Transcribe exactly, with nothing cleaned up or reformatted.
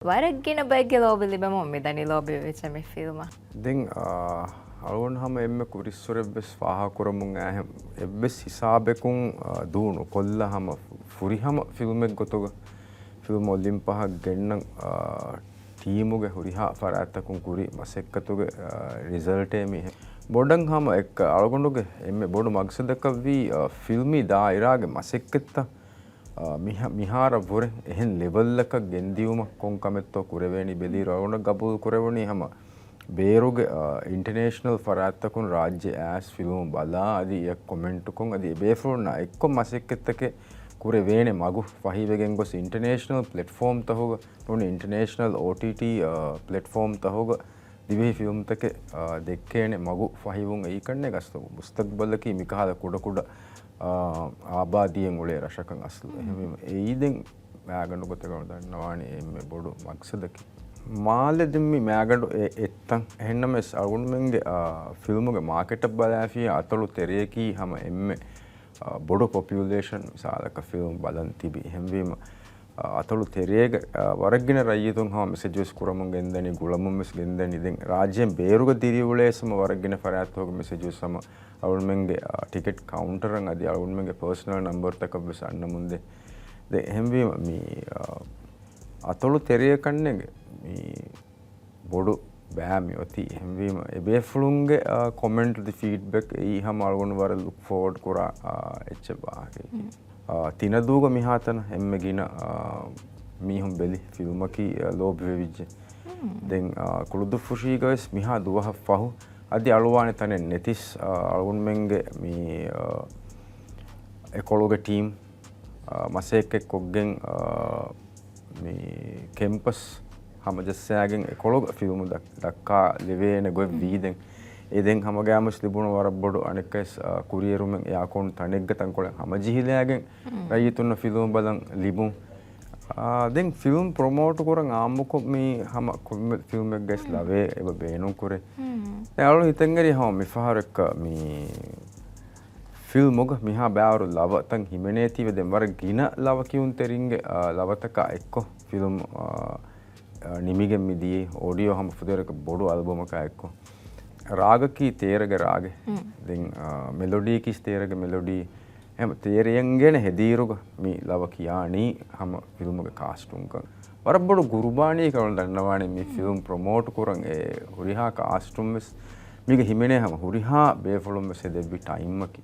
ވަރަށް ގިނަ ބައެއްގެ ލޯބި ލިބެމުން މިދަނީ ލޯބިވެވިއްޖެ މި ފިލްމަށް. ދެން އަޅުގަނޑު ހަމަ އެންމެ ކުރިއްސުރެއްވެސް ފާހަގަކުރަމުން އައިހެން އެއްވެސް ހިސާބެކުން ދޫނުކޮށްލާ ހަމަ ފުރިހަމަ ފިލްމެއްގޮތުގަ ފިލްމު އޮލިމްޕަހަށް ގެންނަން ޓީމުގެ ހުރިހާ ފަރާތްތަކުން ކުރި މަސައްކަތުގެ ރިޒަލްޓޭ މީ. ބޮޑަށް ހަމަ އެއްކަ އަޅުގަނޑުގެ އެންމެ ބޮޑު މަގްސަދަކަށްވީ ފިލްމީ ދާއިރާގެ މަސައްކަތްތައް މިހާރަށްވުރެ އެހެން ލެވެލްއަކަށް ގެންދިއުމަށް ކޮން ކަމެއްތޯ ކުރެވޭނީ ބެލިއިރު އަޅުގަނޑަށް ގަބޫލު ކުރެވުނީ ހަމަ ބޭރުގެ އިންޓަރނޭޝަނަލް ފަރާތްތަކުން ރާއްޖެ އައިސް ފިލްމު ބަލާ އަދި އެއަށް ކޮމެންޓުކޮށް އަދި އެބޭފުޅުންނާ އެއްކޮށް މަސައްކަތްތަކެއް ކުރެވޭނެ މަގު ފަހިވެގެން ގޮސް އިންޓަރނޭޝަނަލް ޕްލެޓްފޯމްތަކުގަ ނޫނީ އިންޓަރނޭޝަނަލް އޯޓީޓީ ޕްލެޓްފޯމްތަކުގަ ދިވެހި ފިލްމްތަކެއް ދެއްކޭނެ މަގު ފަހިވުން އެއީކަންނޭ ގަސްތު މުސްތަގްބަލަކީ މިކަހަލަ ކުޑަކުޑަ އާބާދީއެއް އުޅޭ ރަށަކަށް އަސްލު. އެހެންވީމަ އެއީ ދެން މާގަނޑު ގޮތެއްގަ ދަންނަވާނީ އެންމެ ބޮޑު މަގްސަދަކީ. މާލެ ދެން މި މާގަނޑު އެ އެއްތަން. އެހެންނަމަވެސް އަޅުގަނޑުމެންގެ ފިލްމުގެ މާކެޓަށް ބަލާފިޔާ އަތޮޅު ތެރެޔަކީ ހަމަ އެންމެ ބޮޑު ޕޮޕިއުލޭޝަން މިސާލަކަށް ފިލްމް ބަލަން ތިބި. އެހެންވީމަ އަތޮޅު ތެރޭގަ ވަރަށްގިނަ ރައްޔިތުން ހަމަ މެސެޖްވެސް ކުރަމުން ގެންދަނީ، ގުޅަމުންވެސް ގެންދަނީ. ދެން ރާއްޖޭން ބޭރުގަ ދިރިއުޅޭ ހަމަ ވަރަށްގިނަ ފަރާތްތަކުގެ މެސެޖްވެސް ހަމަ އަޅުގަނޑުމެންގެ ޓިކެޓް ކައުންޓަރަށް އަދި އަޅުގަނޑުމެންގެ ޕާސަނަލް ނަމްބަރުތަކަށްވެސް އަންނަމުންދޭ. ދެން އެހެންވީމަ މި އަތޮޅު ތެރެޔަކަންނޭނގެ މި ބޮޑު ބައި މިއޮތީ. އެހެންވީމަ އެބޭފުޅުންގެ ކޮމެންޓް އަދި ފީޑްބެކް އެއީ ހަމަ އަޅުގަނޑު ވަރަށް ލުކް ފޯވަޑް ކުރާ އެއްޗެއް ވާހަކައެކޭ. ތިނަދޫގަ މިހާތަނަށް އެންމެ ގިނަ މީހުން ބެލި ފިލްމަކީ ލޯބިވެވިއްޖެ. ދެން ކުޅުދުއްފުށީގަވެސް މިހާ ދުވަހަށް ފަހު އަދި އަޅުވާނެ ތަނެއް ނެތިސް އަޅުގަނޑުމެންގެ މި އެކޮޅުގެ ޓީމް މަސައްކަތްކޮށްގެން މި ކެމްޕަސް ހަމަޖައްސާގެން އެކޮޅުގަ ފިލްމު ދައް-، ދައްކާލެވޭނެ ގޮތް ވީ ދެން. އެ ދެން ހަމަގައިމުވެސް ލިބުނު ވަރަށް ބޮޑު އަނެއްކަސް، އާ، ކުރިއެރުމެއް އެއާކޯން ތަނެއްގަ ތަންކޮޅެއް ހަމަޖެހިލައިގެން ރައްޔިތުންނަށް ފިލްމު ބަލަން ލިބުން. އާ، ދެން ފިލްމް ޕްރޮމޯޓް ކުރަން އާއްމުކޮށް މި ހަމަ ކޮންމެ ފިލްމެއްގައިސް ލަވޭ އެބަ ބޭނުންކުރޭ. ދެން އަޅު ހިތަށްއެރި ހަމަ މިފަހަރަކަށް މި ފިލްމުގަ މިހާ ބައިވަރު ލަވަތައް ހިމެނޭތީވެ ދެން ވަރަށް ގިނަ ލަވަ ކިޔުންތެރިންގެ، އާ، ލަވަތަކާ އެއްކޮށް ފިލްމް، އާ، އާ، ނިމިގެން މިދިޔައީ. އޯޑިއޯ ހަމަ ފުދޭވަރަކަށް ބޮޑު އަލްބަމަކާ އެއްކޮށް. ރާގަކީ ތޭރަގެ ރާގެއް. ދެން، އާ، މެލޮޑީކީ ތޭރަގެ މެލޮޑީ. ހަމަ ތޭރައިން ގެނެ ހެދިއިރުގަ މި ލަވަ ކިޔާނީ ހަމަ ފިލްމުގެ ކާސްޓުންކަން. ވަރަށް ބޮޑު ގުރުބާނީ ކަމަށް ދަންނަވާނެ މި ފިލްމް ޕްރޮމޯޓް ކުރަން އެ ހުރިހާ ކާސްޓުން ވެސް މީގަ ހިމެނޭ ހަމަ ހުރިހާ ބޭފުޅުން ވެސް ހެދެއްވި ޓައިމްއަކީ.